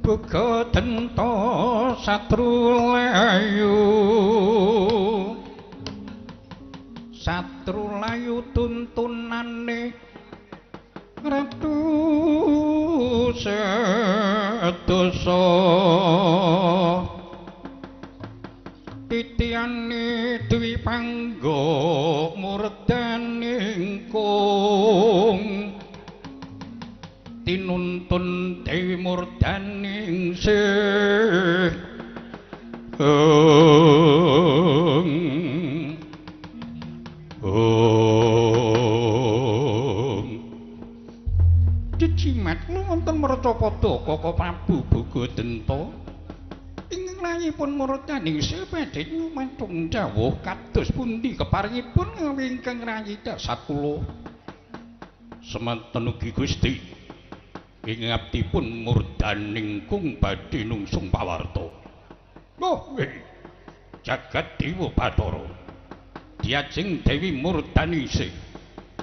Buga Denta Satrulayu Satrulayu tuntunane Ratu Sedasa titiane Dwi Pangga murdaning kung tinuntun Dewi Murdaningsih. Cicimat wonten mercapada Kaka Prabu Buga Denta ingkang layipun Murdaningsih badhe nyumatung dawuh kados pundi keparingipun ingkang rayi dasat kula. Semanten ugi Gusti ing ngabdipun Murdaningkung badhe nungsung pawarta. Oh, jagat Dewa Bathara. Diajeng Dewi Murdaningsih.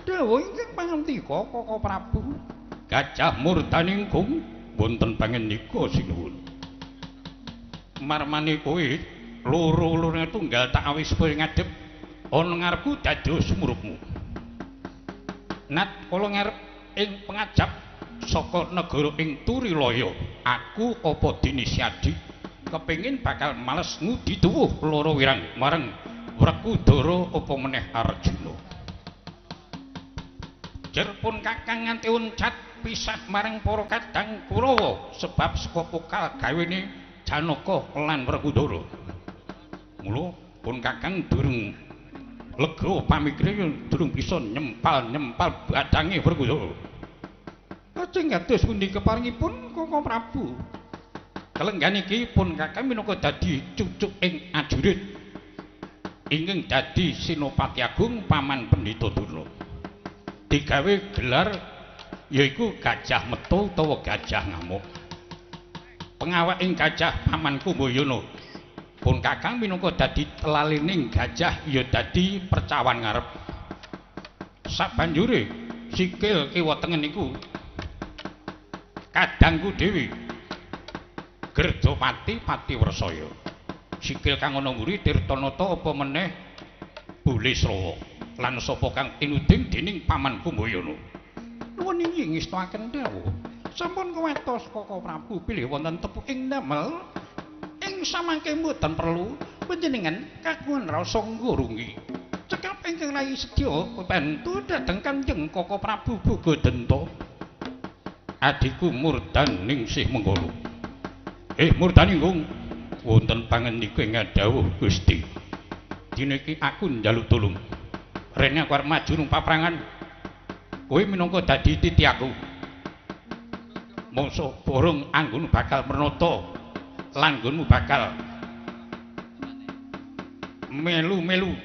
Dawuh ingkang pangantika Kaka Prabu Gajah Murdaningkung wonten pangendika sinuwun. Marmane kowe loro-lorone tunggal tak awis supaya ngadep ana ngarepku dados sumurupmu. Nat kala ngarep ing pengajap saka negara ing Turilaya, aku apa dene Syadi kepengin bakal males ngudi tuwuh loro wirang marang Wrekudara apa meneh Arjuna. Jerpun kakang nganti uncat pisah marang para kadang Kurawa sebab saka pokal gawene Janaka lan Wrekudara. Mula pun kakang durung lega pamikire durung bisa nyempal-nyempal badange Wrekudara. Lajeng kados pundi keparingipun Kaka Prabu? Kelenggan iki pun kakang minangka dadi cucuk ing ajurit ingkang dadi Senopati Agung Paman Pendhita Durna. Digawe gelar yaiku Gajah Meta utawa Gajah Ngamuk. Pengawak ing Gajah Paman Kumbayana pun kakang minangka dadi telalining gajah ya dadi percawan ngarep. Sabanjure sikil kiwa tengen iku kadangku dhewe Gerdapati Patiwersaya. Sikil kang ana mburi Tirtanata apa meneh Bulisrawa lan sapa kang tinuding dening Paman Kumbayana. Nuwun inggih ngestakaken dawuh. Sampun kuwatos Kaka Prabu bilih wonten tepuk ing damel ing samangke mboten perlu panjenengan kagungan rasa nggurungi. Cekap ingkang rayi sedya bantu dhateng Kanjeng Kaka Prabu Buga Denta. Adhiku Murdaningsih Menggala. Murdaningkung wonten pangendika ing dawuh Gusti. Dina iki aku njaluk tulung. Rene aku arep maju nang paprangan. Kowe minangka dadi titi aku. Mongso borong anggonmu bakal mernata lan nggonmu bakal melu-melu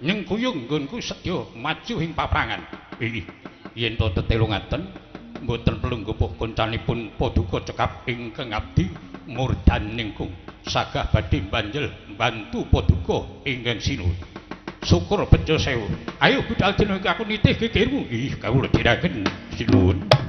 nyengkuyung nggonku sedya maju ing paprangan. Ih, yen to tetelo ngaten mboten perlu nggopoh koncanipun paduka cekap ingkang abdi Murdaningkung sagah badhe mbanjel mbantu paduka ingkang sinuwun. Syukur bejo sewu. Ayo budal dina iki aku nitih gegermu. Ih, kawula diraken sinuwun. Oh.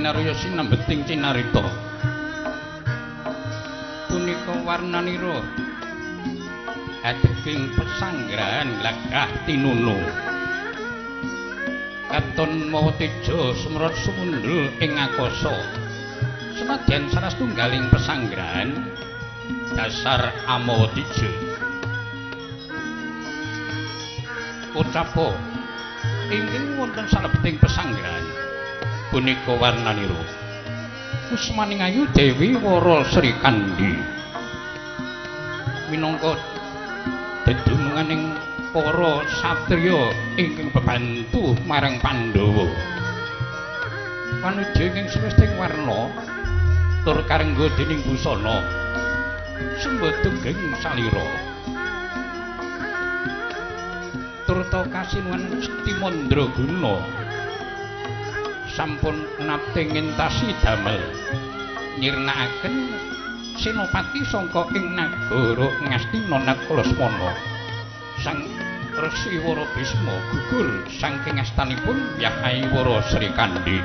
Kinarya sinambeting cinarita. Punika warnanira adeging pesanggrahan glagah tinunu. Katon mawa teja sumrot sumundhul ing akasa. Senadyan salah setunggaling pesanggrahan dasar amawa teja. Ucapo ingkang wonten salebeting pesanggrahan punika warnanira Kusmaning Ayu Dewi Wara Sri Kandi minangka dedununganing para satriya ingkang bebantu marang Pandhawa. Manuja ingkang sumesting warna tur karengga dening busana sembada geng salira. Turta kasinuwan Seti Mandraguna sampun nate ngentasi damel nyirnakaken senopati sangka ing nagara Ngastina Nagala. Sang Resi Wara Bisma gugur saking astanipun Yahai Wara Sri Kandi.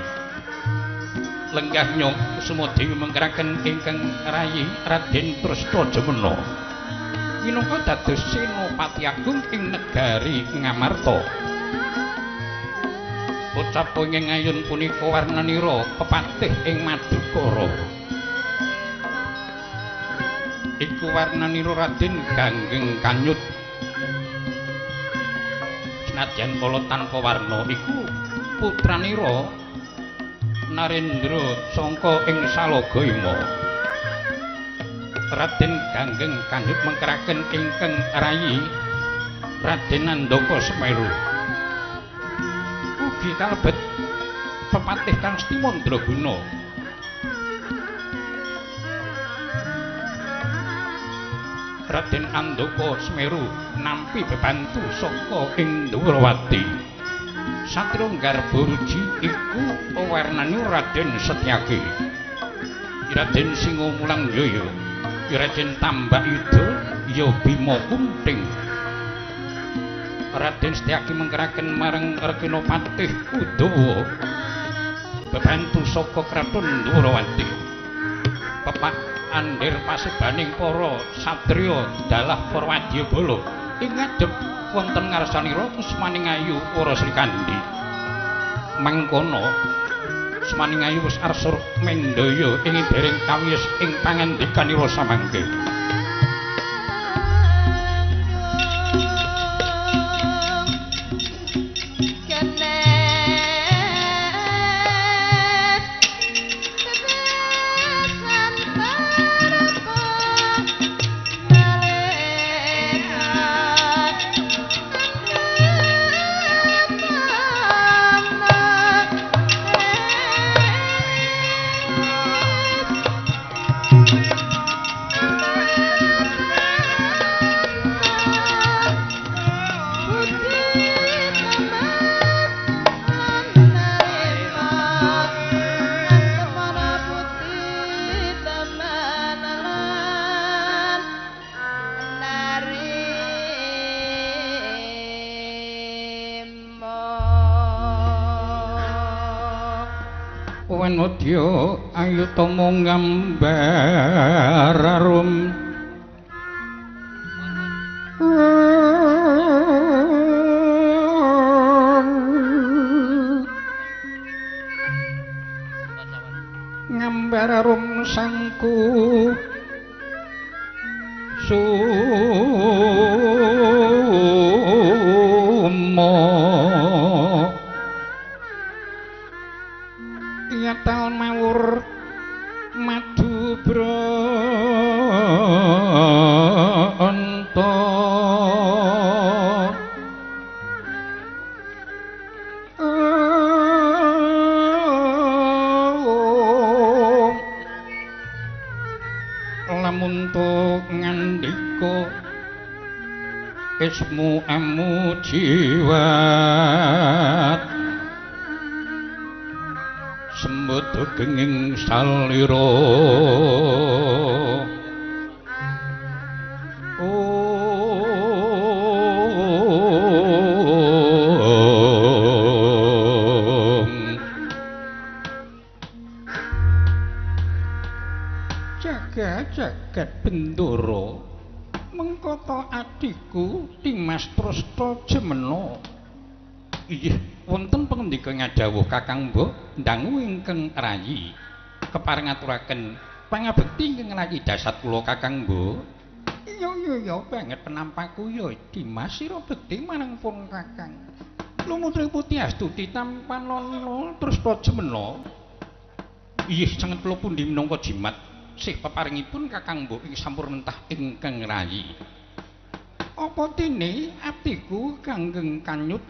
Lenggah nyong Kusuma Dewi mengkeraken ingkang rayi Raden Trustajamena minangka dados senopati agung ing negari Ngamarta. Ucap ing ayun punika warnanira pepatih ing Madukara. Iku warnanira Raden Ganggeng Kanyut. Senadyan kala tanpa warna iku putranira Narendra sangka ing Salaga Ima. Raden Ganggeng Kanyut mengkeraken ingkang rayi Raden Nandaka Semeru. Ugi kalebet pepatih kang Seti Mandraguna. Raden Andaka Semeru nampi bebantu saka ing Dwarawati. Satria Garbaruji iku warnane Raden Setyaki. Raden Singa Mulang Jaya, Raden Tambak Yuda, ya Bima Kunting. Raden Setyaki mengkeraken marang Rekina Patih Udawa bebantu saka kraton Dwarawati. Pepak andir pasebaning para satriya dalah para wadyabala ing ngadhep wonten ngarsanira Kusmaning Ayu Wara Sri Kandi. Mangkono Kusmaning Ayu wis arsur mendaya ing dereng kawiyos ing pangandikanira samangke. Wanodya ayutama nggambar arum ngambar arum sangku sumo yatal mawur madu bronto lamun to ngandika ismu amu jiwat sembada genging salira. Om jagat bendoro mengkoto adhiku Dimas Trasta Jemena. Inggih wonten pangendika ngadhawuh Kakang Mbok ndangu ingkang rayi kepareng ngaturaken pangabekti ingkang rayi dasat kula Kakang Mbok. Iya iya iya banget penampaku ya Dimas sira bekti marang pun Kakang. Lumutri Putih Astuti tampanana Trasta Jemena. Inggih sanget kula pundi minangka jimat sih peparingipun Kakang Mbok ing sampur mentah ingkang rayi. Apa dene atiku kanggeng kanyut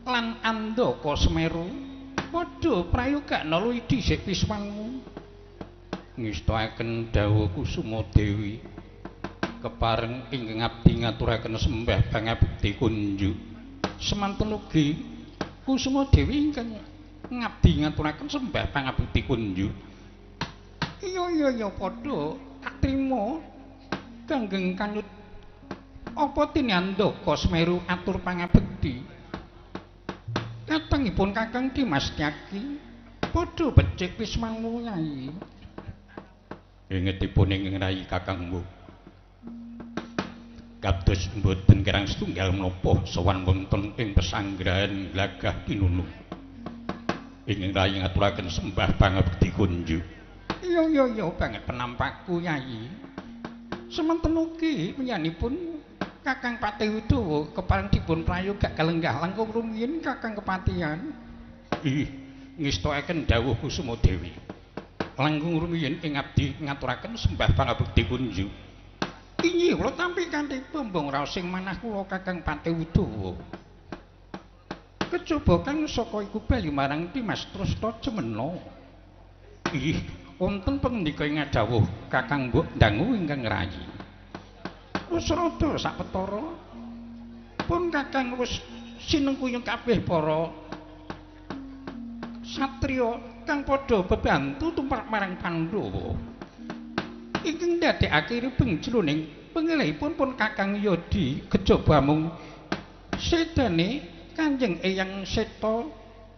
lan andaka Semeru padha prayogakna luwih dhisik piswanmu. Ngestakaken dawuh Kusuma Dewi kepareng ingkang abdi ngaturaken sembah pangabekti kunjuk. Semanten ugi Kusuma Dewi ingkang ngabdi ngaturaken sembah pangabekti kunjuk. Iya iya iya padha tak trima kanggeng kanyut. Apa dene andaka Semeru atur pangabekti? Katengipun Kakang Dimas Tyaki padha becik pismanmu Yai. Ingetipun ingkang rayi Kakang Mbok kados mboten kirang setunggal menapa sowan wonten ing pesanggrahan Glagah Pinunung. Ingkang rayi ngaturaken sembah pangabekti kunjuk. Iya iya iya banget penampaku Yai. Semanten ugi wiyanipun Kakang Patih Udawa kepareng dipun prayoga kalenggah langkung rumiyin Kakang Kepatihan. Ih, ngestakaken dawuh Kusuma Dewi. Langkung rumiyin ing abdi ngaturaken sembah pangabekti kunjuk. Inggih kula tampi kanthi bombong raos sing manah kula Kakang Patih Udawa. Kejaba kang saka iku bali marang Dimas Trasta Jemena. Ih, wonten pangendika ing ngadhawuh Kakang Mbok ndangu ingkang rayi. Wis rada sapetara pun Kakang wis sinengkuyung kabeh para satriya kang padha bebantu tumrap marang Pandhawa. Ingkang ndadekake ribeng jroning pengelihipun pun Kakang Yodi kejaba mung sedane Kanjeng Eyang Seta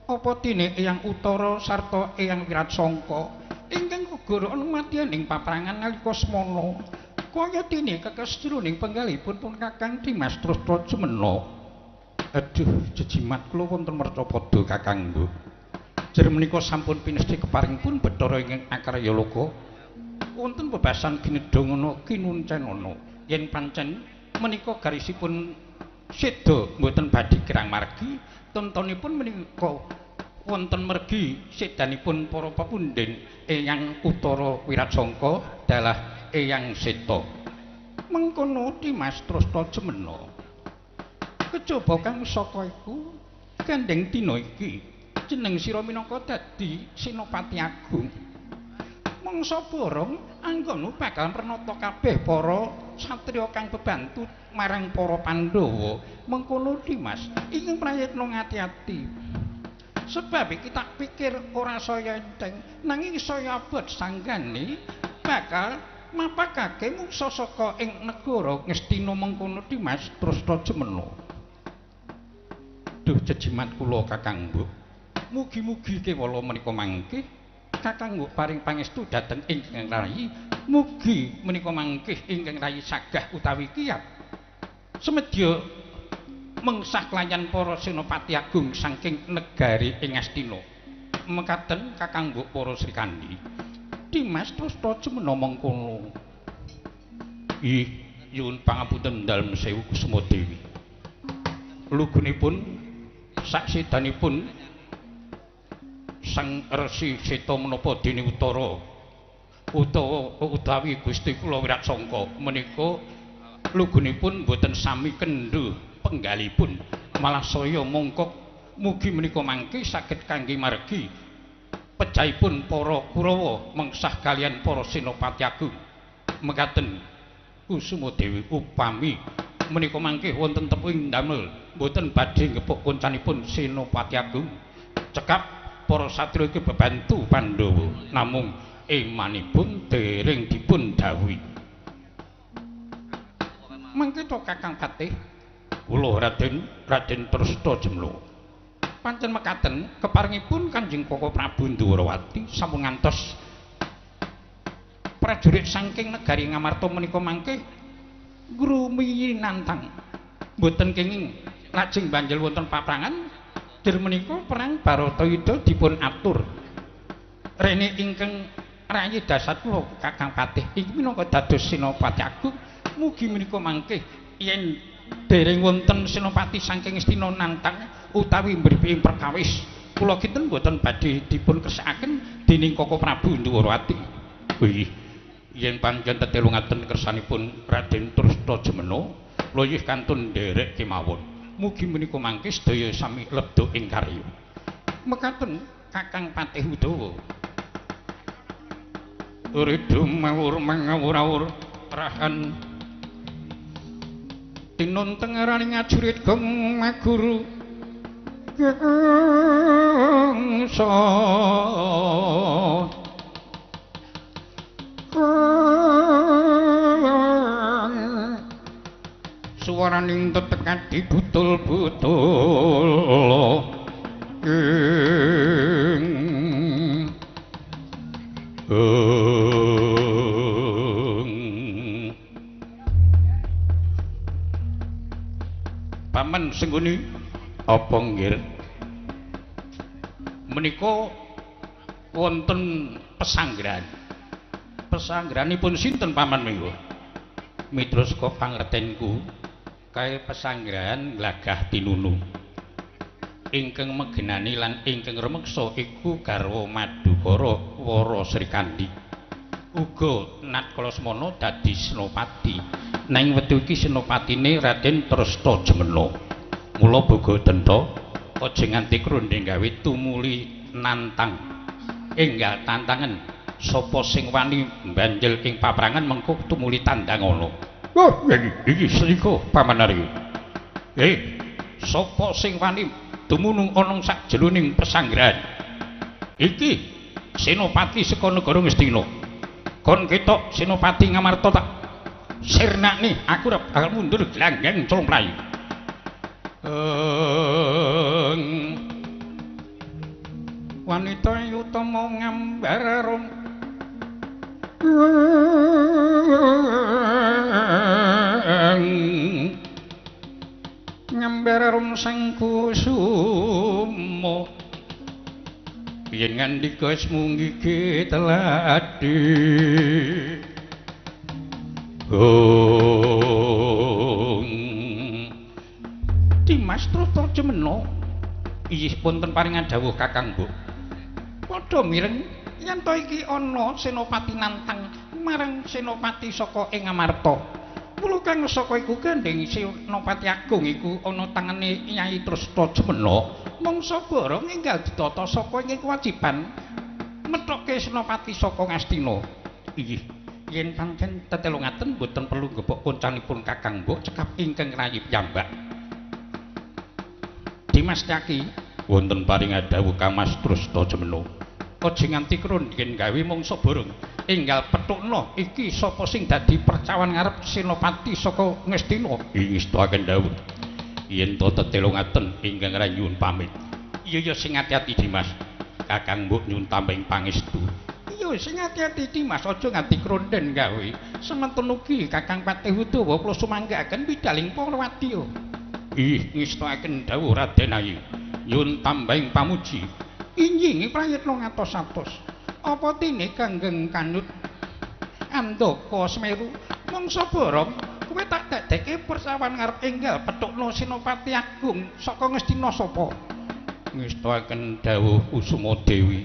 apa dene Eyang Utara sarta Eyang Wiratsangka ingkang gugur ana matian ing paprangan nalika semana. Kaya dene kekes jroning penggalihipun pun Kakang Dimas Trasta Jemena. Aduh, jejimat kula wonten mercapada Kakang Mbok. Jer menika sampun pinesti keparingipun Bathara ingkang Akarya Loka. Wonten bebasan ginedhongana kinuncenana yen pancen menika garisipun seda mboten badhe kirang margi, tontonipun menika wonten mergi sedanipun para pepundhen Eyang Utara Wiratsangka dalah Eyang Seta. Mengkono Dimas Trasta Jemena. Kejaba kang saka iku gandeng dina iki jeneng sira minangka dadi Senopati Agung. Mangsa borong anggonmu bakal mrenata kabeh para satriya kang bebantu marang para Pandhawa. Mengkono Dimas ingkang prayitna ngati-ati. Sebab iki tak pikir ora saya enteng nanging saya abot sanggane bakal mapakake mungsa saka ing negara Ngastina. Mengkono Dimas Trasta Jemena. Duh jejimat kula Kakang Mbok. Mugi-mugi kewala menika mangke Kakang Mbok paring pangestu dhateng ingkang rayi. Mugi menika mangke ingkang rayi sagah utawi kiyat semedya mengsah kelayan para Senopati Agung saking negari ing Ngastina. Mekaten Kakang Mbok para Srikandhi. Dimas Trasta Jemena mengkono. Ih, nyuwun pangapunten dalem sewu Kusuma Dewi. Lugunipun saksidanipun Sang Resi Seta menapa dene Utara utawa utawi Gusti kula Wiratsangka menika lugunipun boten sami kendho penggalipun, malah saya mongkok. Mugi menika mangke saged kangge margi pejahipun para Kurawa mengsah kalian para Senopati Agung. Mekaten Kusuma Dewi upami menika mangke wonten tepuing damel mboten badhe ngepuk koncanipun Senopati Agung. Cekap para satriya iki bebantu Pandhawa namung imanipun dereng dipun dawuhi. Mangke to Kakang Patih kula Raden Trasta Jemena. Pancen mekaten keparengipun Kanjeng Koko Prabu Ndhuwarawati sampun ngantos Prajurit saking negari Ngamarta menika mangke ngrumiyi nantang. Mboten kenging lajeng banjel wonten paprangan. Der menika perang Baratayuda dipun atur. Rene ingkang rayi dasar kula Kakang Patih iki minangka dados Senopati Agung. Mugi menika mangke yen dereng wonten senopati saking Ngastina nantang utawi mripi perkawis kula kinten mboten badhe dipun kersakaken dening Koko Prabu Ndhuwarawati. Wih, yen pancen tetelungaten kersanipun Raden Trasta Jemena, luyih kantun nderek kemawon. Mugi menika mangke sedaya sami lebda ing karya. Mekaten Kakang Patih Udawa. Ridho mawur mangawur-awur rahan tinun tengeraning ajurit gong maguru gangsa. Suwaraning tetekadi butul-butul ing Paman Sengguni apa nggir menika wonten pesanggrahan. Pesanggrahanipun sinten Paman minggu? Miturut saka pangertenku kae pesanggrahan Glagah Tinunu. Ingkang megenani lan ingkang rumeksa iku garwa Madukara Wara Srikandhi. Uga Natkala semana dadi senopati. Nanging wektu iki senopatine Raden Trasta Jemena. Mula boga denta aja nganti krundeng gawe tumuli nantang. Enggal tantangen sapa sing wani mbanjel ing paprangan mengko tumuli tandang ana. Oh, iki srika Paman Arya. Sapa sing wani dumunung ana sakjroning pesanggrahan? Iki senopati saka negara Ngastina. Kon ketok senopati Ngamarta tak sirnakne, aku ora bakal mundur glanggang culung mlayu. Wanita utama ngambar rum ngambar rum sang kusuma yen ngandika munggi teladi. Dimas Trasta Jemena inggih wonten paringan dawuh Kakang Mbok. Padha mireng yen to iki ana senopati nantang marang senopati saka ing Ngamarta. Mula kang saka iku gandeng Senopati Agung iku ana tangane Nyai Trasta Jemena. Mangsa bara enggal ditata saka ing kewajiban methoke senopati saka Ngastina. Inggih, yen pancen tetelungaten mboten perlu gebok koncanipun Kakang Mbok cekap ingkang rayi piyambak. Dimas Caki wonten paringan dawuh Kang Mas Trasta Jemena. Aja nganti krundhen gawe mangsa bareng. Enggal pethukna iki sapa sing dadi percawan ngarep senopati saka Ngastina. Ingestaken dawuh. Yen to tetelungaten ingkang nyuwun pamit. Iya ya sing ati-ati Dimas. Kakang Mbok nyuwun tambahing pangestu. Iya sing ati-ati Dimas aja nganti krundhen gawe. Semanten ugi Kakang Patih Udawa kula sumanggaaken bidaling para wadya. Ih ngestakaken dawuh Raden Ayu. Nyuwun tambahing pamuji. Injingi prayitna ngatos-atos. Apa tine ganggeng kanut Andaka Semeru mangsa borong kowe tak dadeke persawan ngarep enggal pethukna Senopati Agung saka Ngastina sapa? Ngestakaken dawuh Kusuma Dewi.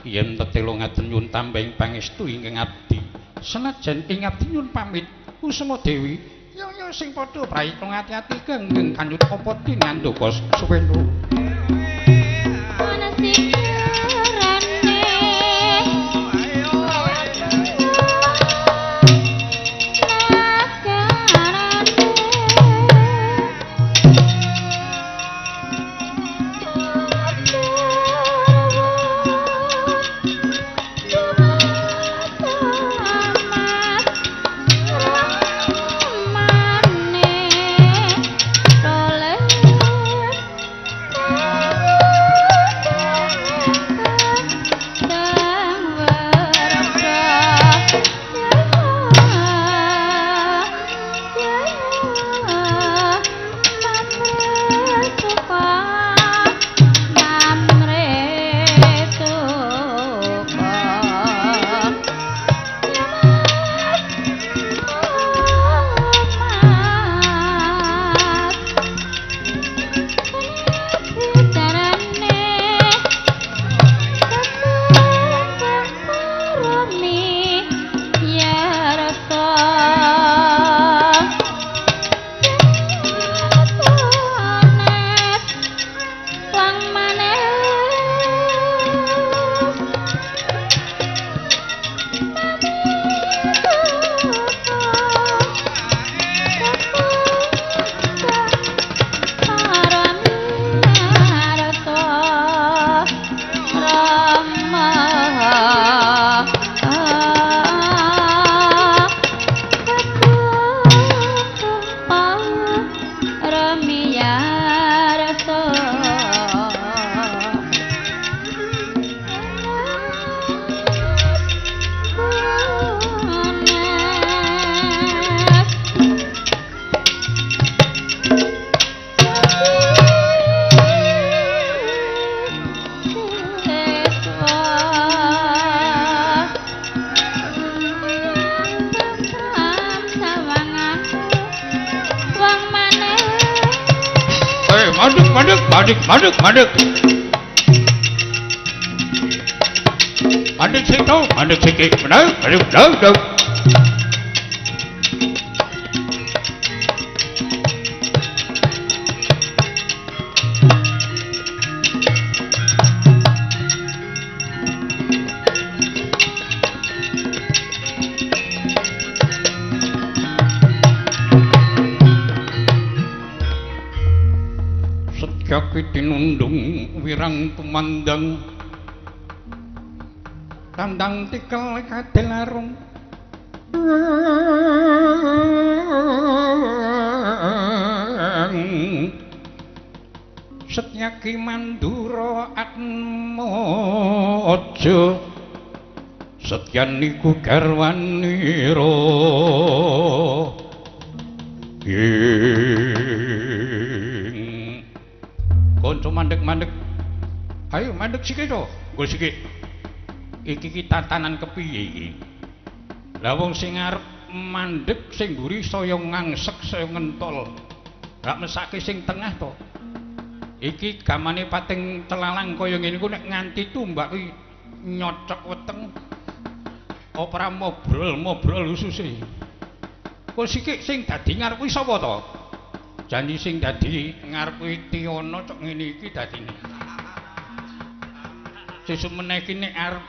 Yen tetelungaten nyuwun tambahing pangestu ingkang abdi. Senajan ing abdi nyuwun pamit Kusuma Dewi. Yo yo sing padha prayitna ati-ati ganggeng kanut apa tine Andaka Semeru. Mane mandek, mandek, mandek. Mandek sik to, mandek sik. Mandek, mandek, mandek. Tinundung wirang tumandang tandang tikel kadel arum Setyaki Mandura Atmaja Setyan niku garwanira Kanca mandek-mandek. Ayo mandek sik to. Nggo sik. Iki ki tatanan kepiye iki? Lah wong sing arep mandek sing mburi saya ngangsek saya ngentol. Lah mesake sing tengah to. Iki gamane pating celalang kaya ngene iku nek nganti tumbak kuwi nyocok weteng. Ora mobrol-mobrol ususe. Kok sik sing dadi ngarep kuwi sapa to? Janji sing dadi ngarep kuwi Tiana cok ngene iki dadine. Sesuk meneh iki nek arep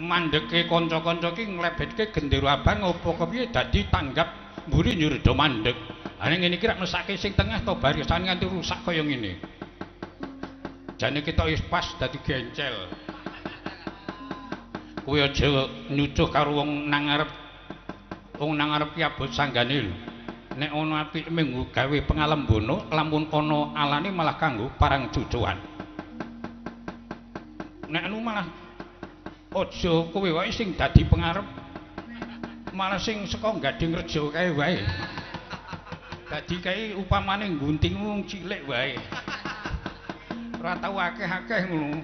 mandeke kanca-kanca iki nglebetke gendera abang apa kepiye dadi tanggap mburi njur do mandek. Ha nek ngene iki rak mesake sing tengah to barisan nganti rusak kaya ngene. Jane ketok wis pas dadi gencel. Kowe aja nyucuh karo wong nang ngarep. Wong nang ngarep ki abot sanggane lho. Nek ana apik minggu gawe pengalembono, lamun ana alane malah kanggo parang cucuan. Nek anu malah aja kowe wae sing dadi pengarep, malah sing saka Gading Rejo kae wae. Dadi kae upamane nggunting wong cilik wae. Ora tau akeh-akeh ngono.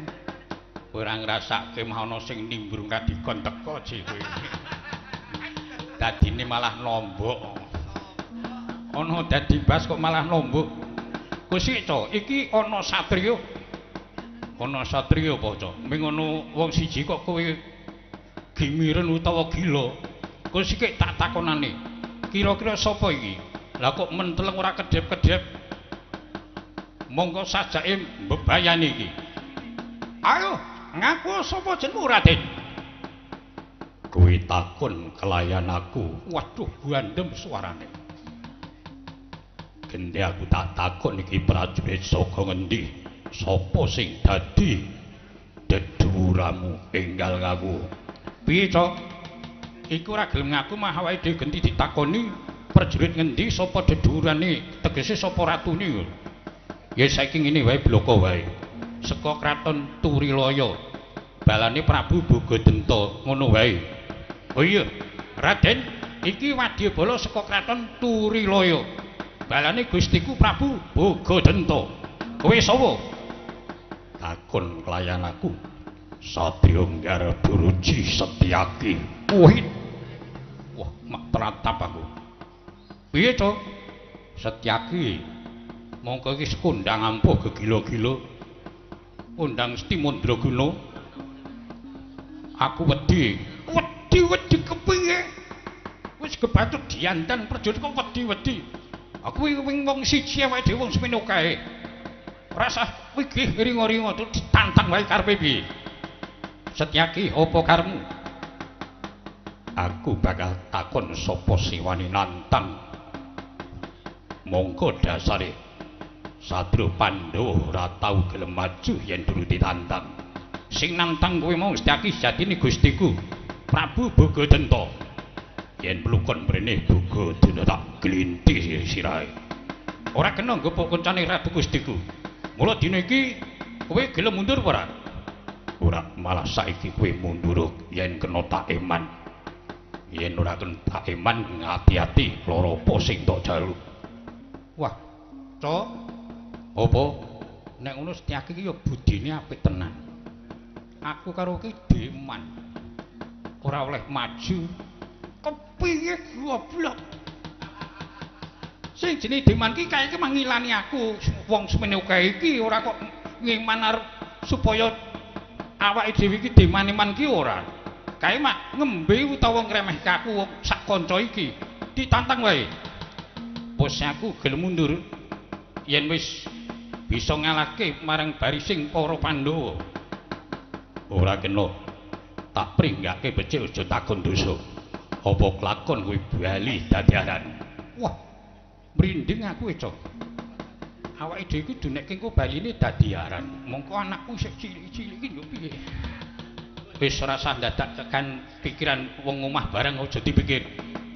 Ora ngrasake mah ana sing nimbrung kadikon teko dhewe. Dadine malah nombok. Ana dadi bas kok malah nombok. Kusik to, iki ana satriya. Ana satriya apa, Cok? Ming ana wong siji kok kowe gimiren utawa gila. Kusik tak takonane. Kira-kira sapa iki? Lah kok menteleng ora kedhep-kedhep. Monggo sajake mbebayani iki. Ayo, ngaku sapa jenengmu, Raden? Kowe takon kelayan aku. Waduh, gandem suarane. Gendhe aku tak takon iki prajurit saka ngendi? Sapa sing dadi deduramu enggal ngaku? Piye, Cok? Iku ora gelem ngaku mah awake dhewe genti ditakoni prajurit ngendi sapa dedurane, tegese sapa ratune. Ya saiki ngene wae bloko wae. Saka kraton Turilaya. Balane Prabu Bogadenta ngono wae. Oh iya, Raden, iki wadyabala saka kraton Turilaya. Balane Gustiku Prabu Bogadenta. Kowe sapa? Takon kelayan aku. Satya Nggarburuji Setyaki. Wah, wah, mak teratap aku. Piye to? Setyaki. Mongko iki sekundang ampuh gegila-gila. Undang Sti Mandraguna. Aku wedi. Wedi-wedi kepiye? Wis kebacut diandan prajurit kok wedi-wedi. Aku wing wong siji awake dhewe wong semene kae. Rasah wigih ringo-ringo ditantang wae karepe piye. Setyaki apa karepmu? Aku bakal takon sapa sing wani nantang. Mongko dasare Satria Pandhawa ora tau gelem maju yen durung ditantang. Sing nantang kowe mau Setyaki sejatine Gustiku Prabu Bogadenta. Yen plukon mrene Bogadenta tak glinti sirahe. Ora kena nggo kancane Ratu Gustiku. Mula dina iki kowe gelem mundur ora? Ora, malah saiki kowe mundur yen kena tak eman. Yen ora kena tak eman ngati-ati lara apa sing tok jaluk. Wah, Cok. Apa? Nek ngono Setyaki iki ya budine apik tenan. Aku karo iki deman. Ora oleh maju. Kepiye goblok? Sing jenenge deman ki kae iki mangilani aku wong semene akeh iki ora kok ngeman arep supaya awake dhewe iki diman-iman ki ora. Kae mak ngembe utawa ngremehke aku sak kanca iki. Ditantang wae. Bos aku gelem mundur yen wis bisa ngalahke marang barising para Pandhawa. Ora kena. Tak pringgake becik aja takon dosa. Apa kelakon kuwi bali dadi aran. Wah, mrinding aku eco. Awake dhewe iki dunekke engko baline dadi aran. Mongko anakku isih cilik-cilik iki yo piye? Wis ora usah dadak tekan pikiran wong omah bareng aja dipikir.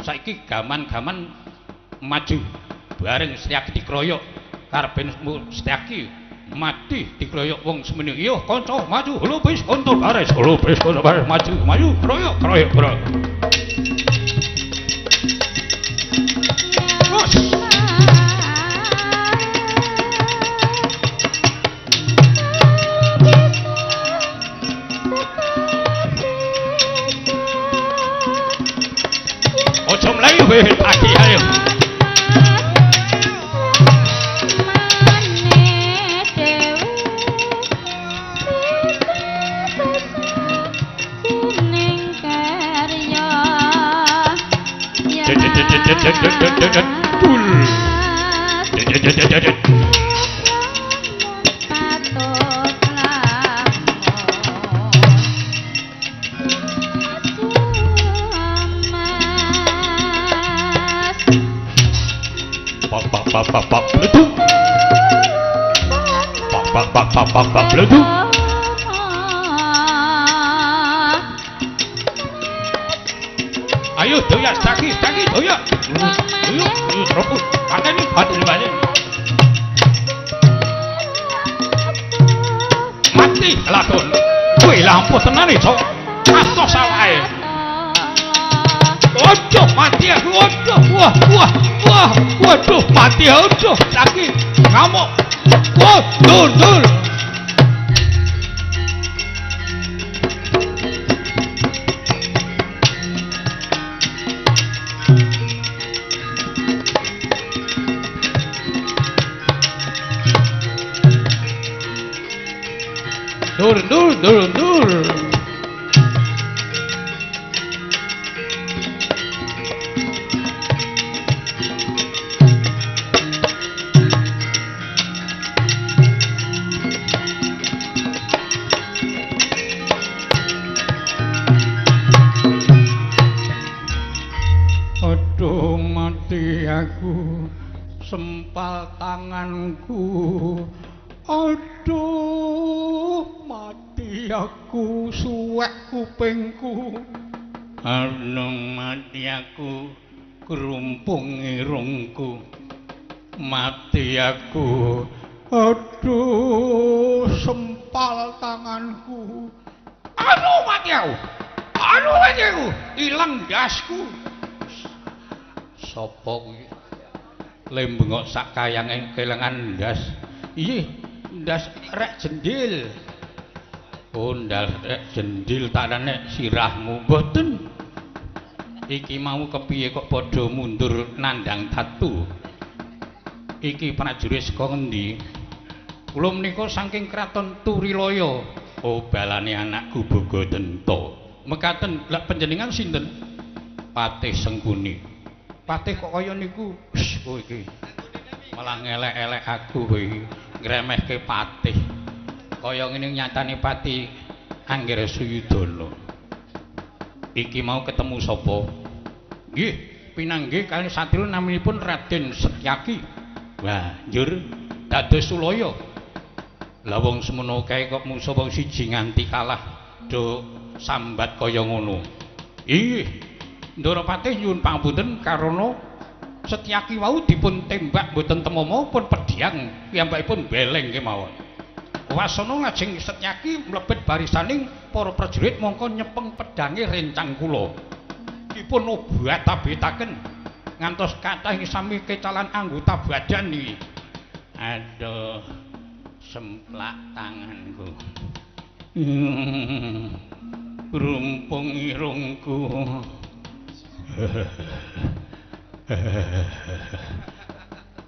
Saiki gaman-gaman maju bareng Setyaki dikroyok. Karepe Setyaki mati dikroyok wong semene. Yo kanca maju, lupis kontor baris, lupis kontor baris maju, maju kroyok, kroyok, kroyok. Terus. Ojo mlayu weh pagi ayo. Pak pak pak bleduk. Pak pak pak pak pak pak bleduk. Ayo doyak saki saki doyak. Ayo terus pateni pateni pateni. Mati lakon. Kuwi lampu tenan iso. Atos awake. Ojo mati aku ojo. Wah wah wah waduh mati ojo lagi ngamuk. Wah dur dur. Dur dur dur dur. Aduh mati aku, sempal tanganku. Aduh mati aku, suwek kupingku. Aduh mati aku, krumpung irungku. Mati aku, aduh sempal tanganku. Aduh mati aku, aduh mati aku, ilang dasku. Sopo kuwi? Le bengok sak kayange kelangan ndas. Ih, ndas rek jendil. Oh, ndas rek jendil tak nek sirahmu mboten. Iki mau kepiye kok padha mundur nandang tatu? Iki prajurit saka ngendi? Kula menika saking kraton Turilaya. Oh, balane anakku Bogodenta. Mekaten, lha panjenengan sinten? Patih Sengkuni. Patih kok kaya niku? Wis kowe iki malah ngelek-elek aku kowe iki, ngremehke patih. Kaya ngene nyatane pati Anggara Suyudana. Iki mau ketemu sapa? Nggih, pinanggih kali satria naminipun Raden Setyaki. Wah, njur dados sulaya. Lah wong semono kae kok musuh wong siji nganti kalah do sambat kaya ngono. Ih, Ndara Patih nyuwun pangapunten karana Setyaki wau dipun tembak mboten temama pun pedhang piyambakipun beleng kemawon. Wasana lajeng Setyaki mlebet barisaning para prajurit mongko nyepeng pedhange rencang kula. Dipun obat-abetaken ngantos kathah ing sami kecalan anggota badan iki. Aduh, semplak tanganku. Rumpung irungku.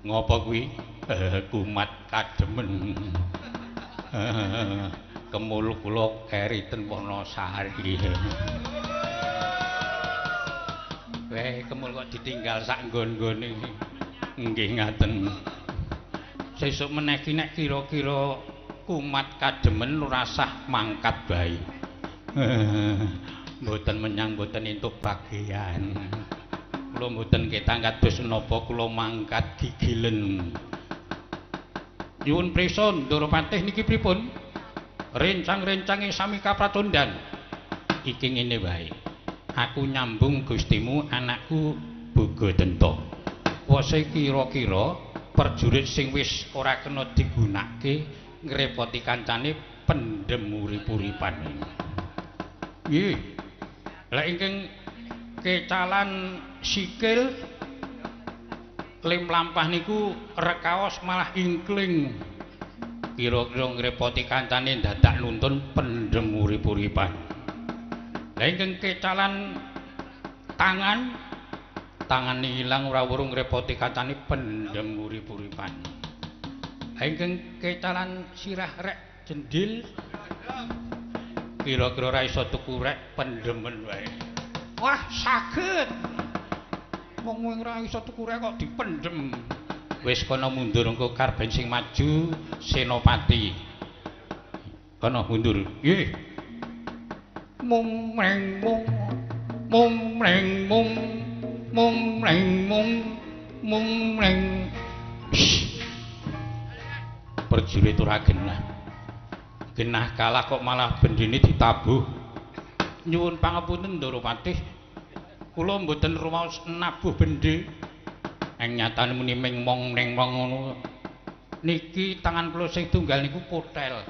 Ngopo kuwi? Kumat kademen. Kemul kula keri ten Wonosari. Weh, kemul kok ditinggal sak nggon-nggone. Nggih ngaten. Sesuk meneh ki nek kira-kira kumat kademen ora sah mangkat bae. Mboten menyang mboten entuk bagian. Kula mboten ketang kados napa kula mangkat gigilen. Nyuwun prisa Ndara Patih niki pripun? Rencang-rencange sami kapratondan. Iki ngene wae. Aku nyambung Gustimu anakku Bogadenta. Wose kira-kira prajurit sing wis ora kena digunakake ngrepoti kancane pendem urip-uripan. Nggih. Lah ingkang kecalan sikil lim lampah niku rekaos malah ingkling. Kira-kira ngrepoti kancane dadak nuntun pendem urip-uripan. Lah ingkang kecalan tangan, tangane ilang ora weruh ngrepoti kancane pendem urip-uripan. Lah ingkang kecalan sirah rek jendil, kira-kira ora iso tuku rek pendemen wae. Wah, saged. Wong ora iso tuku rek kok dipendem. Wis kono mundur engko karben sing maju Senopati. Kono mundur. Nggih. Mung mreng mung mung mreng mung mung mreng mung mung mreng. Prajurit ora genah. Genah kalah kok malah bendine ditabuh. Nyuwun pangapunten Ndara Patih. Kula mboten rumaos nabuh bendhe. Ing nyatane muni ming mong ning mong ngono. Niki tangan kula sing tunggal niku potel.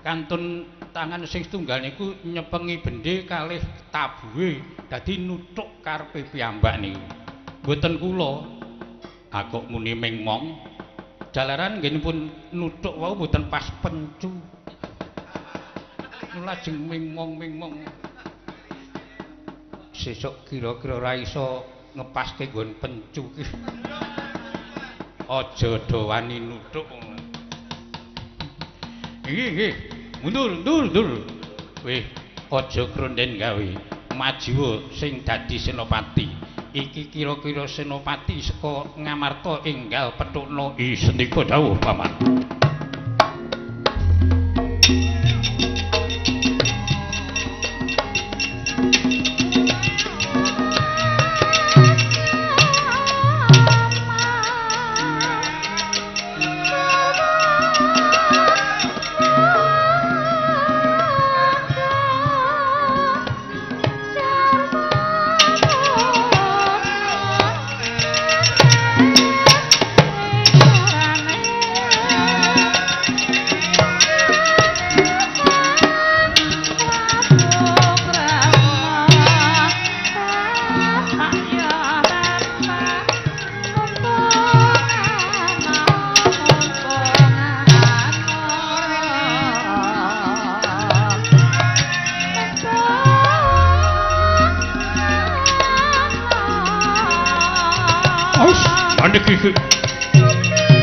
Kantun tangan sing tunggal niku nyepengi bendhe kalih tabuhe dadi nuthuk karepe piyambak niku. Mboten kula. Aku muni ming mong. Jalaran nggenipun nuthuk wau mboten pas pencu. Lajeng ming mong ming mong. Sesuk kira-kira ora iso ngepaske nggon pencu ki. Aja do wani nuthuk. Nggih nggih. Mundur mundur mundur. Weh, aja kronden gawe. Majuwa sing dadi senopati. Iki kira-kira senopati saka Ngamarta enggal pethukna isendika dawuh paman.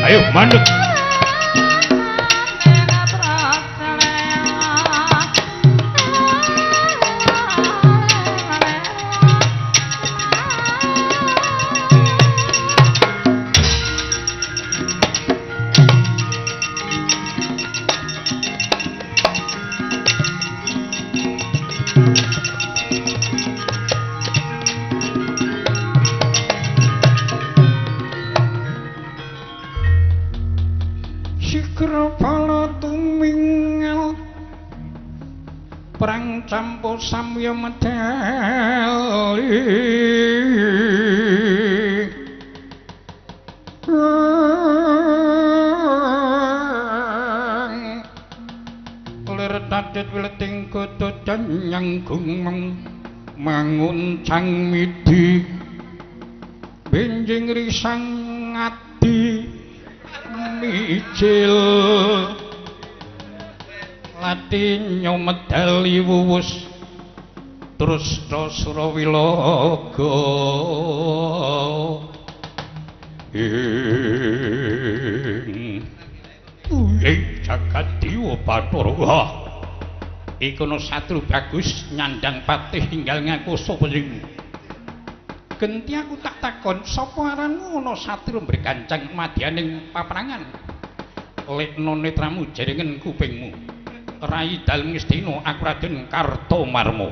Ayo mandek. Campur samya medali lir tatit wileting kutu canyang gumeng manguncang midi benjing risang ngati mijil lati nyomedali wuwus terus Surawilaga ing jagat dewa Bathara. Wah. Iku ana satru bagus nyandang patih tinggal ngaku sapa jenengmu. Genti aku tak takon sapa aranmu ana satru mbrekancang madyaning paprangan. Lekno netramu jaringan kupingmu. Rai dalem Ngastina aku Raden Kartomarma.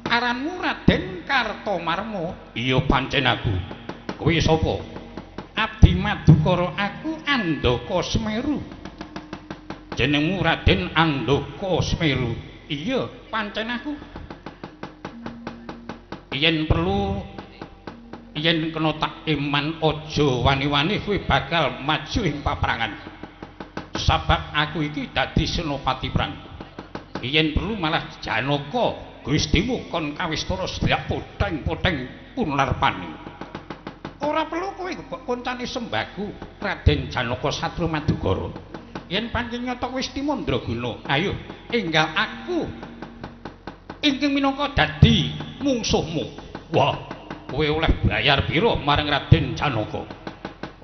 Aranmu Raden Kartomarma? Iya pancen aku. Kowe sapa? Abdi Madukara, aku Andaka Semeru. Jenengmu Raden Andaka Semeru? Iya, pancen aku. Yen perlu yen kena tak iman aja wani-wani kowe bakal maju ing paprangan. Sabab aku iki dadi senopati perang. Yen perlu malah Janaka Gustimu kon kawistara sedhak poteng-poteng punlarpani. Ora perlu kowe koncane sembaku Raden Janaka Satru Madukara. Yen pancen nyata wis timandraguna, ayo enggal aku ingkang minangka dadi mungsuhmu. Wah, kowe oleh bayar pira marang Raden Janaka?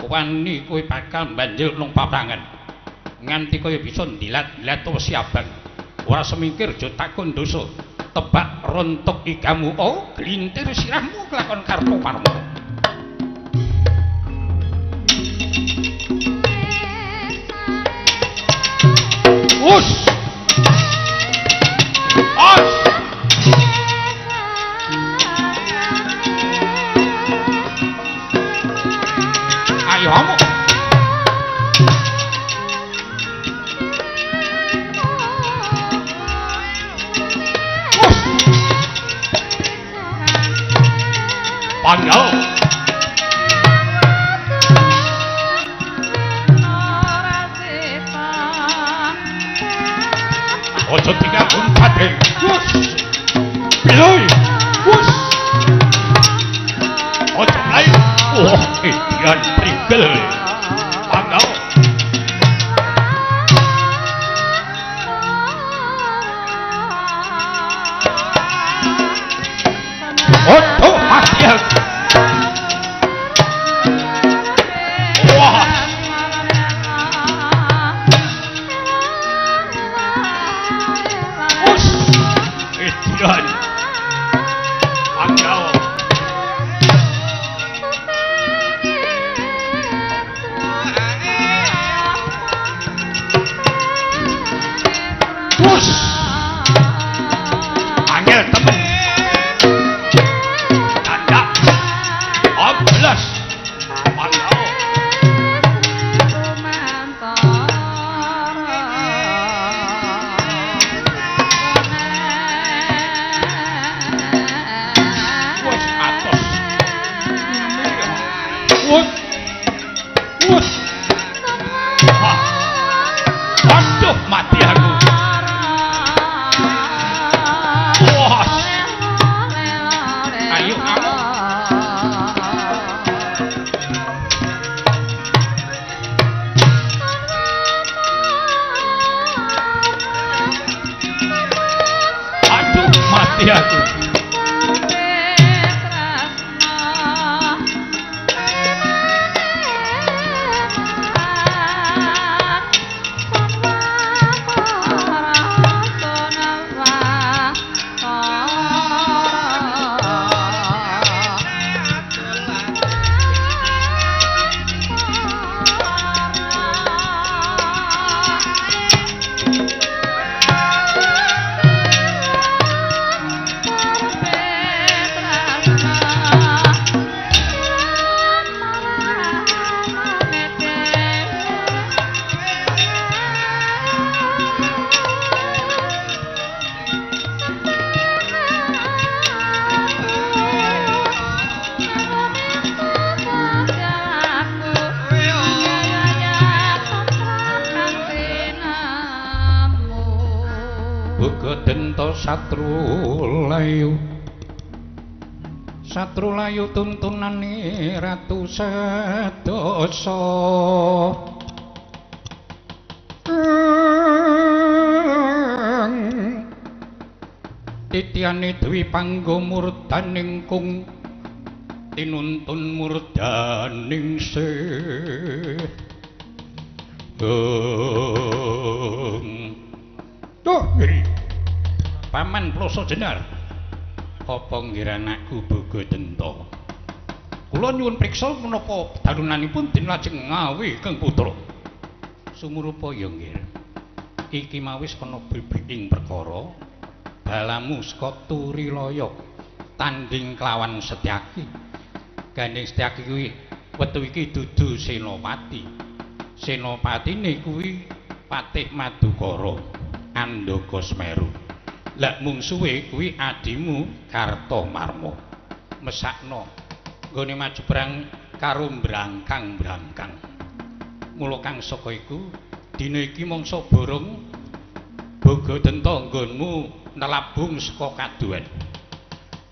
Wani kowe bakal mbanjil nang paprangan. Nganti kaya bisa ndilat-ndilat wesi abang. Ora semingkir aja takon dosa. Tebak rontok igamu, oh glintir sirahmu kelakon Kartomarma. Us. Os. Ayo amuk. Us. Panggil. Ojo tinggal uncate. Wus. Piye? Wus. Ojo mlayu. Oh, edian prigel. Panggil. Ojo mati aku. Wah. Edian. Panggil. Wus. Angel temen. Tanda. Oblas. Panggil. Wus atos. Wus. Wus. Wah. Aduh mati aku. Wah. Ayo kamu. Aduh mati aku. Denta satru layu, satru layu tuntunane ratu sedasa. Titiane dwi panggo murdaning kung tinuntun murdaning sih. Duh, Paman Ploso Jenar. Apa nggih anakku Bogadenta? Kula nyuwun priksa menapa darunanipun den lajeng ngawe Kang Putra. Sumurupa ya nggih. Iki mawis ana bibiing perkara balamu saka Turilaya tanding kelawan Setyaki. Gandeng Setyaki kuwi wektu iki dudu senopati. Senopatine kuwi Patih Madukara Andaka Semeru. Lah mungsuhe kuwi adimu Kartomarma. Mesakno nggone maju perang karo brangkang-brangkang. Mula kang saka iku dina iki mangsa borong Bogadenta nggonmu nelabung saka kaduwen.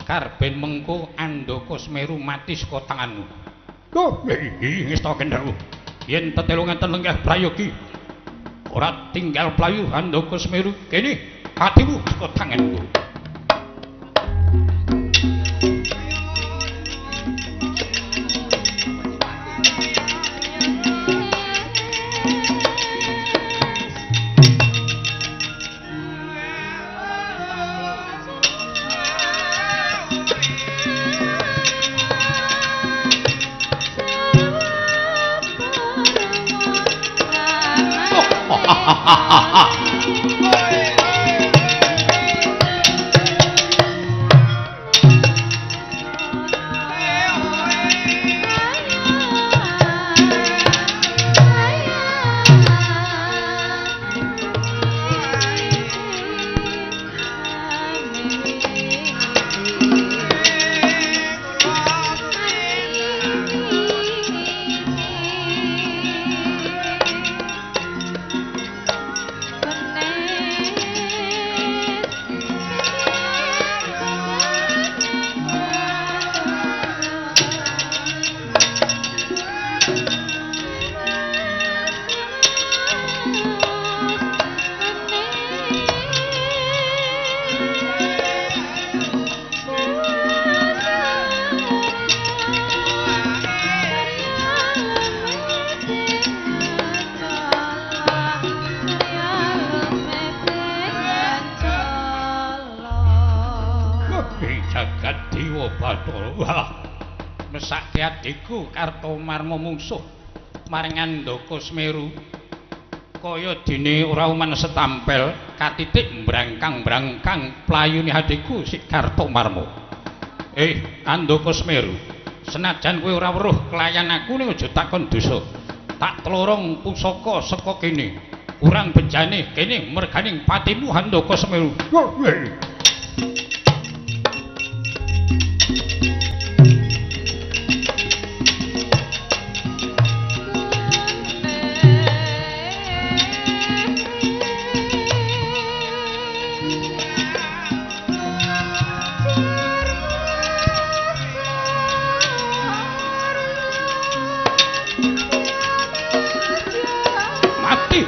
Karben mengko Andaka Semeru mati saka tanganmu. Duh, iki ngesta kendhawu. Yen tetelungan lenggah prayogi ora tinggal playu Andaka Semeru kene atimu saka tanganku. Mesake adhiku Kartomarma mungsuh maring Andaka Semeru kaya dene ora uman setampel katitik brangkang-brangkang playune adhiku si Kartomarma. Andaka Semeru, senajan kowe ora weruh kelayan aku ning aja takon dosa. Tak tlorong pusaka saka kene. Kurang bejane kene merganing patimu Andaka Semeru.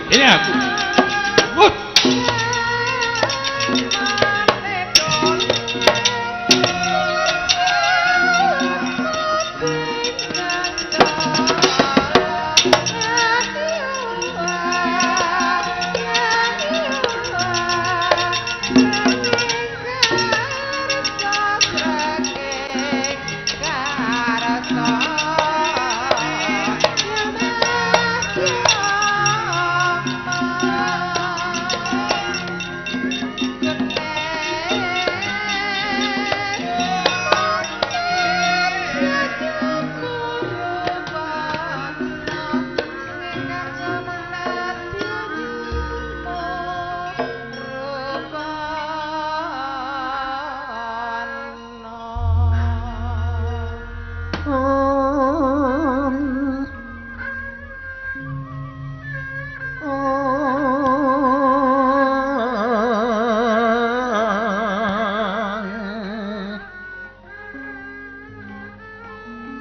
Ini aku.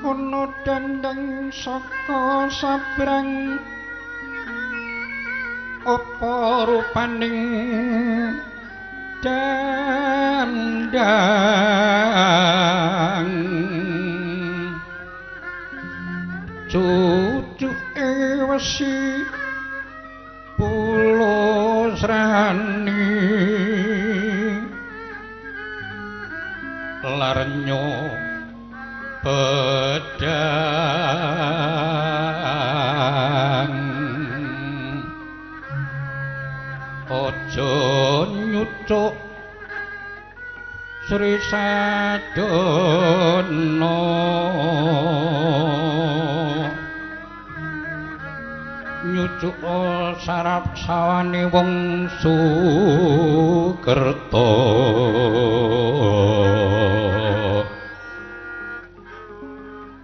Ana dandang saka sabrang apa rupaning dandang cucuke wesi pulung. Gani Larnyo pedang aja nyucuk Sri Sadana nyucuk sarap sawane wong Sukerta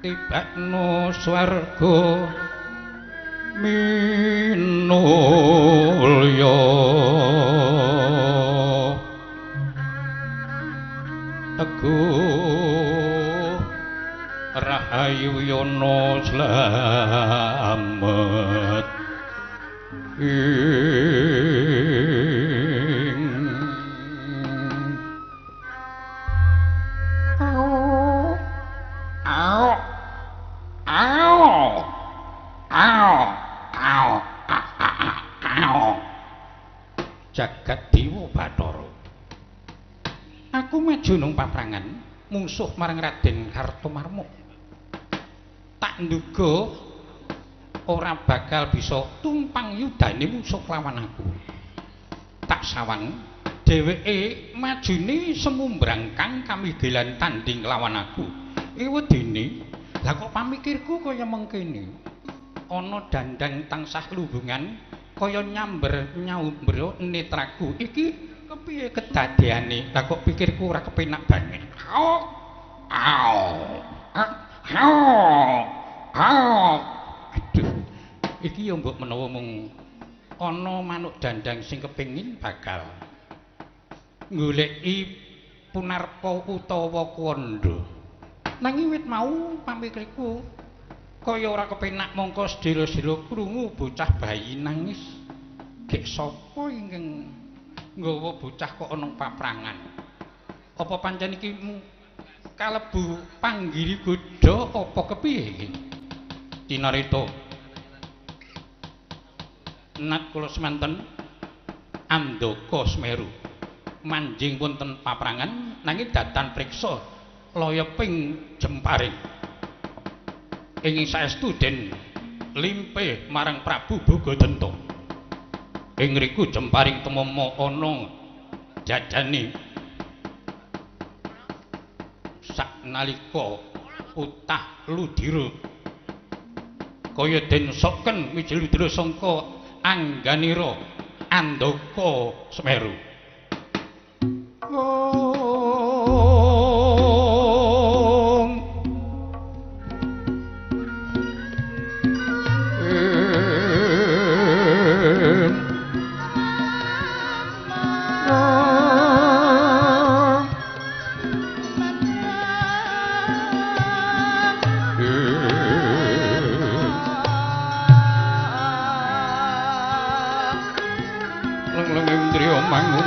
tibakno swarga minulya teguh rahayu yono slamet ing au au au au au jagat dewa Bathara. Aku maju nang paprangan mungsuh marang Raden Kartomarma. Tak nduga ora bakal bisa tumpang yudane mungsuh lawan aku. Tak sawang dheweke majune semumbrang kang kamigelan tanding lawan aku. Ewedene lah kok pamikirku kaya mengkene. Ana dandang tansah lubungan kaya nyamber nyaumbro netraku. Iki kepiye kedadeane? Lah kok pikirku ora kepenak banget. Au au au au. Aduh, iki ya mbok menawa mung ana manuk dandang sing kepengin bakal goleki punarpa utawa kandha. Nanging wit mau pamikirku kaya ora kepenak mongko sedhela-sedhela krungu bocah bayi nangis. Gek sapa ingkang nggawa bocah kok ana paprangan? Apa pancen iki kalebu panggiri godha apa kepiye iki? Tinarita nat kula semanten Andaka Semeru manjing wonten paprangan nanging datan priksa loyoping jemparing. Ing saestu den limpe marang Prabu Bhagadanta. Ing riku jemparing tumama ana jajane saknalika utah ludira kaya den soken wiji ludira sangka angganira Andaka Semeru.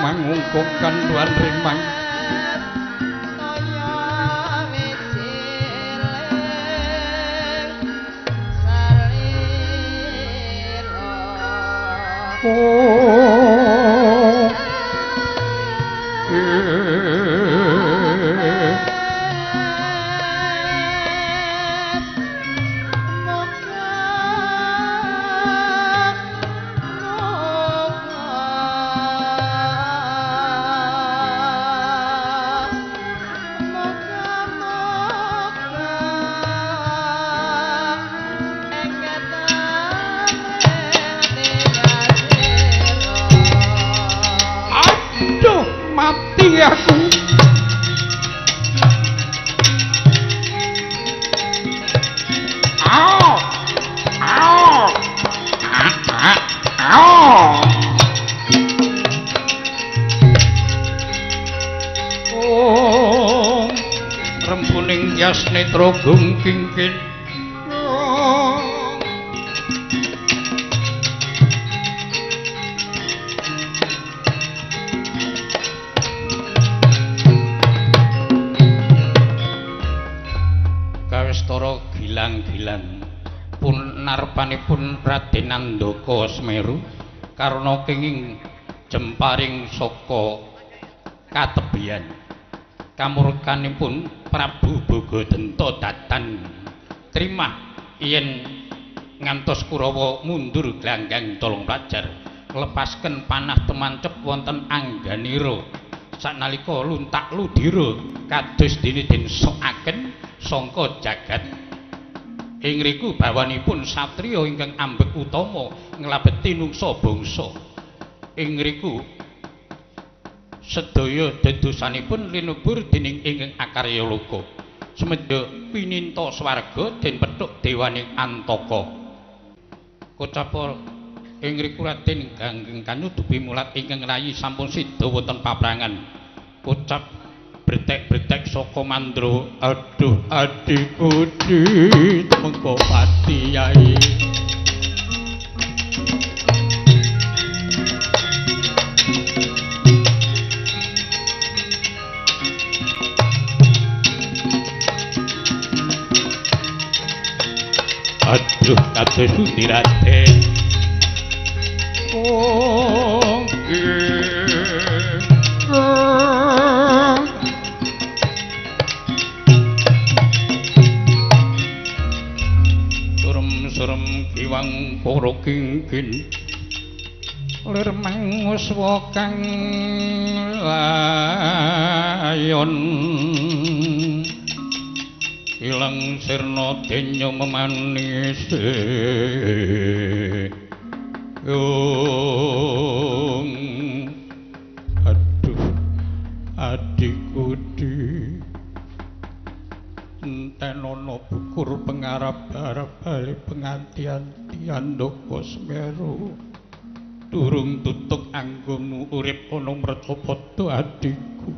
Mangungkungkan tuan rimang Netra gung kingkin kawistara gilang-gilang punarpanipun Raden Andaka Semeru karena kenging jemparing saka katebian. Kamurkanipun Prabu Bhagadenta datan trimah yen ngantos Kurawa mundur glanggang tolong pelajar lepasken panah temancep wonten angganira sanalika luntak ludira kados dene den sokaken sangka jagat. Ing riku bawanipun satriya ingkang ambek utama nglabeti nungsa bangsa. Ing riku sedaya dedosanipun linubur dening ingkang akarya loka. Sumedya pininta swarga den pethuk dewaning Antaka. Kocapa ing riku Raden Ganggeng kanyudupi mulat ingkang rayi sampun sida wonten paprangan. Kocap bretek-bretek saka mandra, aduh adhiku mengko pati yai. Aduh kados pundi Raden? Oh, surem-surem kiwang para kingkin lir manguswa kang layon ilang sirna denya memanise yung. Aduh adhiku di entenono bukur pengarap-arap bali penganti-antian Ndaka Semeru durung tutuk anggonmu urip ana mrecapada adhiku.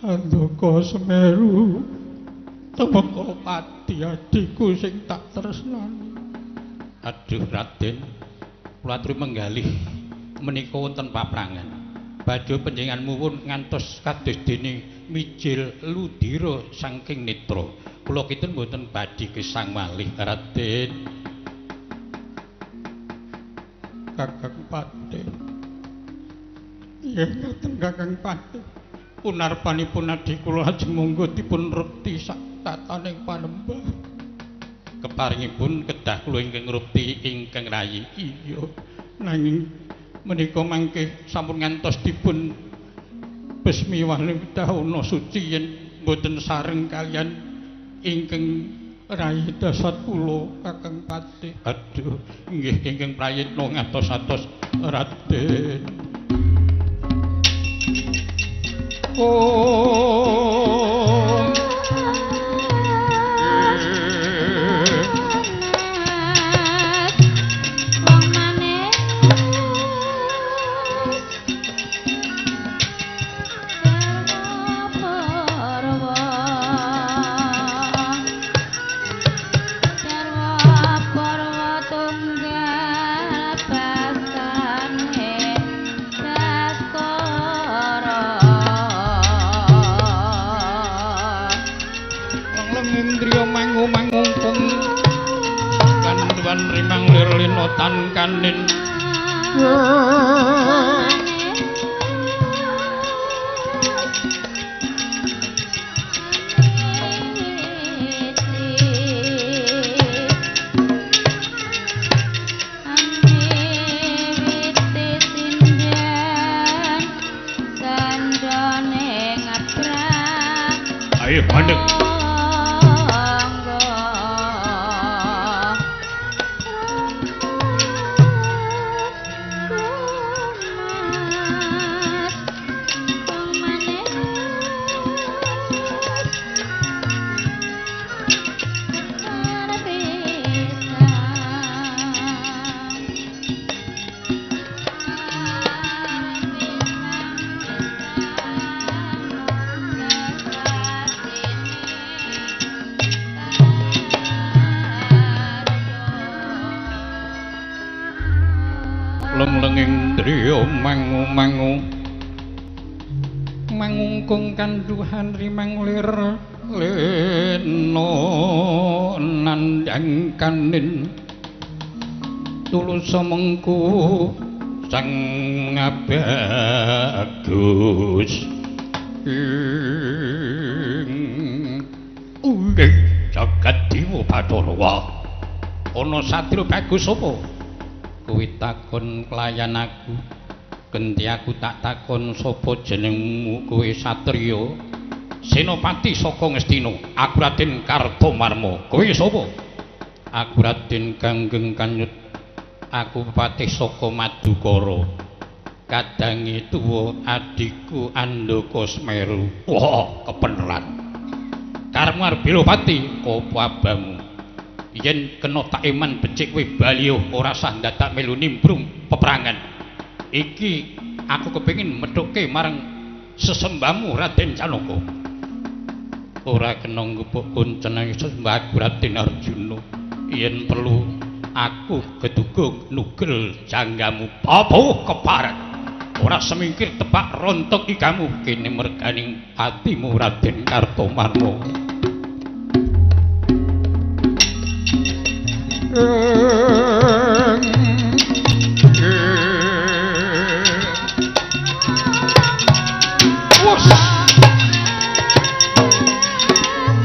Andaka Semeru tumeka pati adhiku sing tak tresnani. Aduh Raden, kula aturi menggalih menika wonten paprangan. Badhe panjenengan muwun ngantos kados dene mijil ludira saking netra. Kula kinten mboten badhe gesang malih Raden. Kakang Patih. Nggih ngaten Kakang Patih. Punarpanipun adhi kula lajeng monggo dipun rupti sak tataning panembah. Keparingipun kedah kula ingkang ngrupti ingkang rayi. Iya, nanging menika mangke sampun ngantos dipun besmi waning dahana suci yen mboten sareng kalian ingkang rayi dasat kula Kakang Patih. Aduh, nggih ingkang prayitna ngantos-atos Raden. Oh, tan kanin ayo mandek. Leng-lenging driya mangu-mangu mangungkung kanduhan rimang lir lena nandhang kanin tulus mengku Sang Bagus ing jagat dewa Bathara. Ana satria bagus apa? Kowe takon klayan aku. Genti aku tak takon sapa jenengmu kowe satriya? Senopati saka Ngastina, aku Raden Kartomarma. Kowe sapa? Aku Raden Ganggeng Kanyut. Aku patih saka Madukara. Kadange tuwa adhiku Andaka Semeru. Wah, kepeneran. Karepmu arep bela pati, apa abamu? Yen kena tak eman becik kowe bali ora sah ndadak melu nimbrung peperangan. Iki aku kepengin methuke marang sesembahmu Raden Janaka. Ora kena ngupuk kuncene sesembah aku Raden Arjuna. Yen perlu aku gedugung nugel janggamu. Apa keparat? Ora semingkir tepak rontok ikamu kene merganing atimu Raden Kartomarma.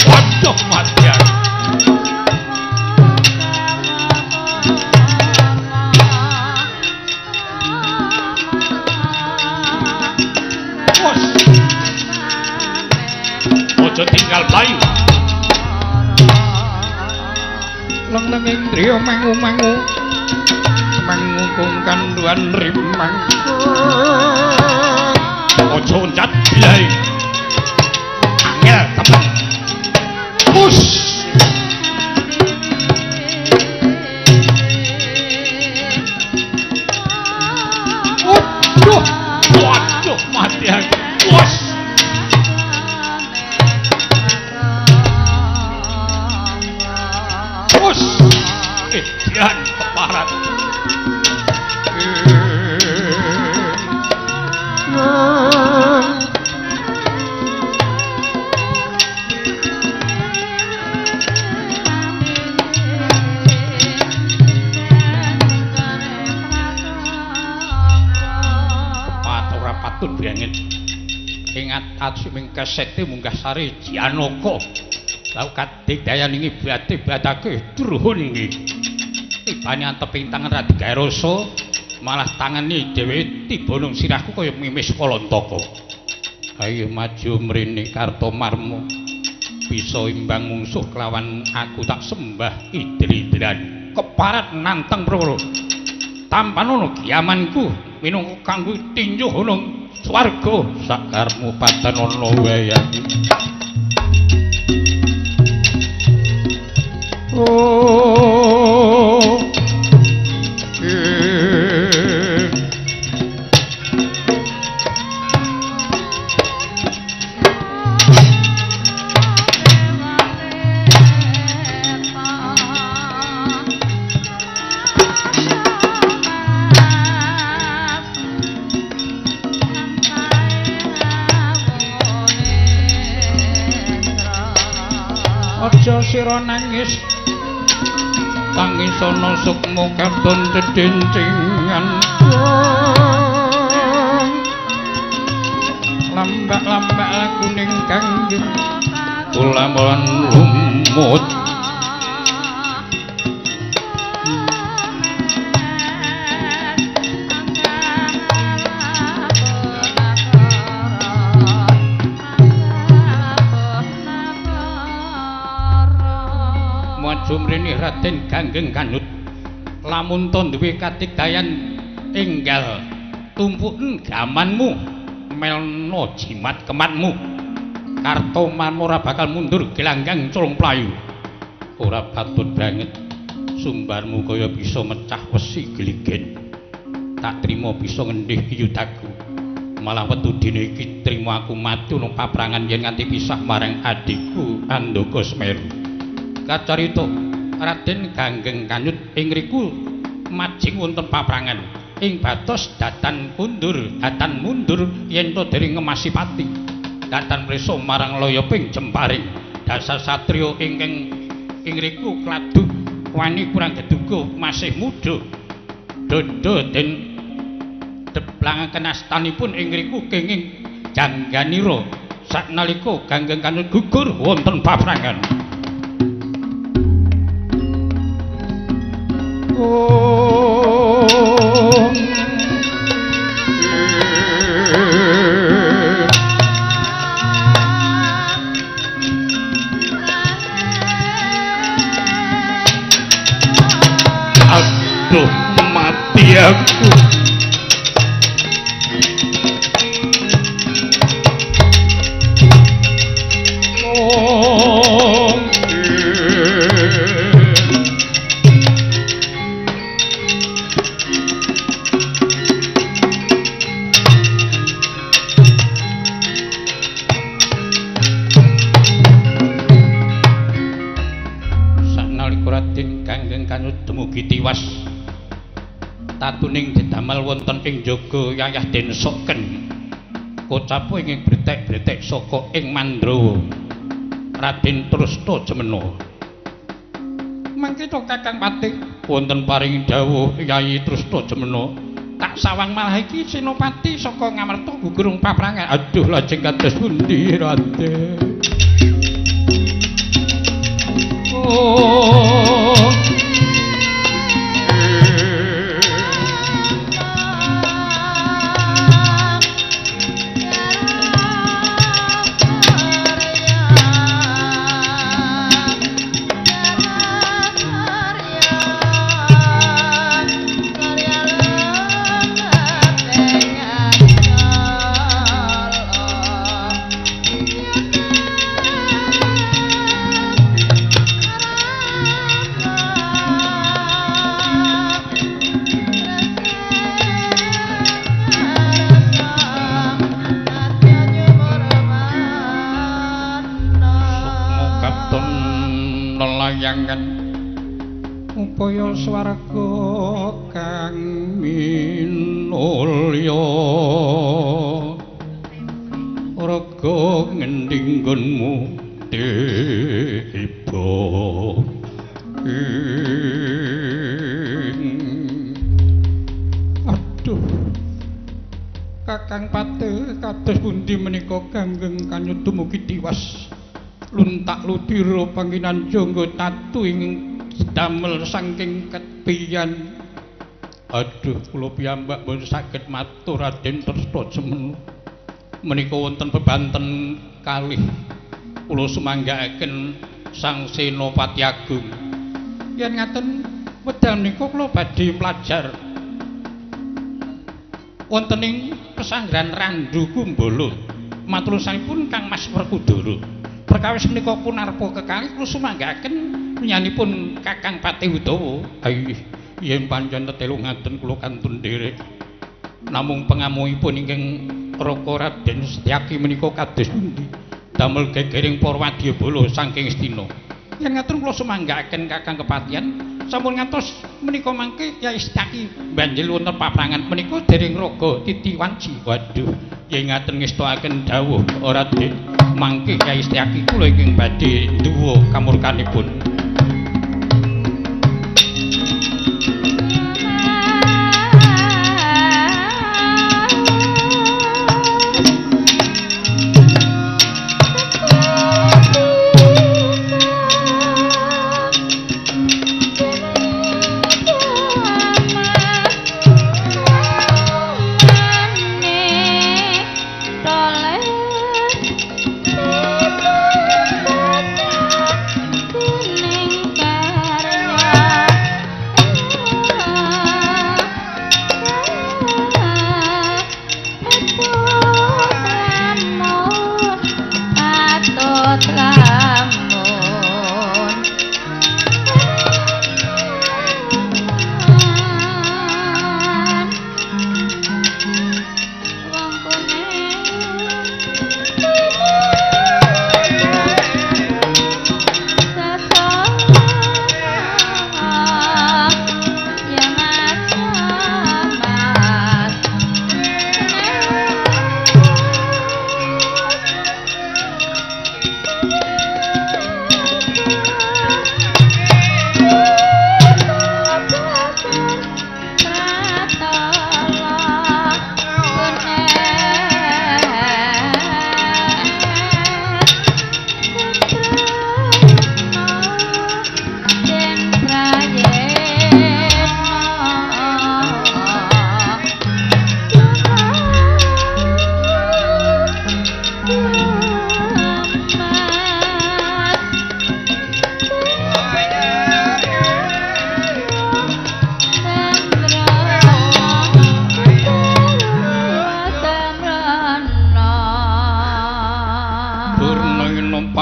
Waduh mati aku. Ojo tinggal bayu. Leng-leng indriya mangu-mangu mangukung kanduan rimang. Ojo uncat bilai. Angel temen. Hus. Waduh, waduh mati aku. Wos. Edian keparat. Kepat ora patut banget. Ingat ati mingkesete munggah sare Janaka. Lau kadigdayan ing ibate-ibatake druhun iki. Tibane anteping tangan ra digawe rasa, malah tangane dhewe tiba nang sirahku kaya mimis kalantaka. Ayo maju mrene Kartomarma. Bisa imbang mungsuh kelawan aku tak sembah idri-idran. Keparat nantang proro. Tampanono kiamanku minangka kanggo tinjuh nang swarga sakarmu padanono wae aku. Oh, aja sira nangis. Tangisana sukma katon dedencingan. Lambak-lambak lakuning kanggeng kulamun lumut. Maju mrene Raden Ganggeng Kanut. Lamun to duwe kadigdayan enggal tumpuken gamanmu, melno jimat kematmu. Kartomarma ora bakal mundur gelanggang culung playu. Ora patut banget sumbarmu kaya bisa mecah wesi gligen. Tak trima bisa ngendih yudaku. Malah wetu dina iki trima aku mati nang paprangan yen nganti pisah marang adhiku Andaka Semeru. Kacarita Raden Ganggeng Kanyut ing riku majing wonten paprangan ing batos datan kundur datan mundur yen to dereng ngemasi pati datan mresa marang loyoping jemparing dasar satriya ingkang ing riku kladu wani kurang geduga masih muda dodo den Deplangaken astanipun ing ngriku kenging jangganira saknalika Kanggeng Kanut gugur wonten paprangan. Aduh, mati aku. Tatuning didamel wonten ing jaga yayah den Soken. Kocapu ingkang bretek-bretek saka ing Mandrawa. Raden Trusta Jemena. Mangke to Kakang Patih wonten paring dawuh Yayi Trusta Jemena. Tak sawang malah iki Senopati saka Ngamarta gugur paprangan. Aduh lajeng kados pundi Raden? Oh. Upaya swarga kang minulya raga ngendi nggonmu tiba. Aduh Kakang Patih kados pundi menika Kanggeng Kanut dumugi tiwas luntak ludira pangginan jangga tatu ing damel saking kepiyan. Aduh kula piyambak mboten saged matur Raden Trusta Jemena. Menika wonten bebanten kalih kula sumanggaaken Sang Senopati Agung. Yen ngaten wedal menika kula badhe mlajar wonten ing pesanggrahan Randu Kumbala. Matulusanipun Kang Mas Werkudara. Perkawis menika punarpa kekalih kula sumanggaaken nyanipun Kakang Patih Udawa. Aih, yen pancen tetelu ngaten kula kantun nderek. Namung pengamuhipun ingkang Raka Raden Setyaki menika kados pundi? Damel gegering para wadyabala saking Astina. Yen ngaten kula sumanggaaken Kakang Kepatihan, sampun ngantos menika mangke Kyai Setyaki banjil wonten paprangan menika dereng raga titi wanci. Waduh, yen ngaten ngestoaken dawuh Raden, mangke Kyai Setyaki kula ingkang badhe nduwa kamurkanipun. Thank you.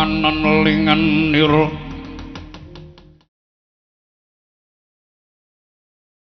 Kawanan lingan nir.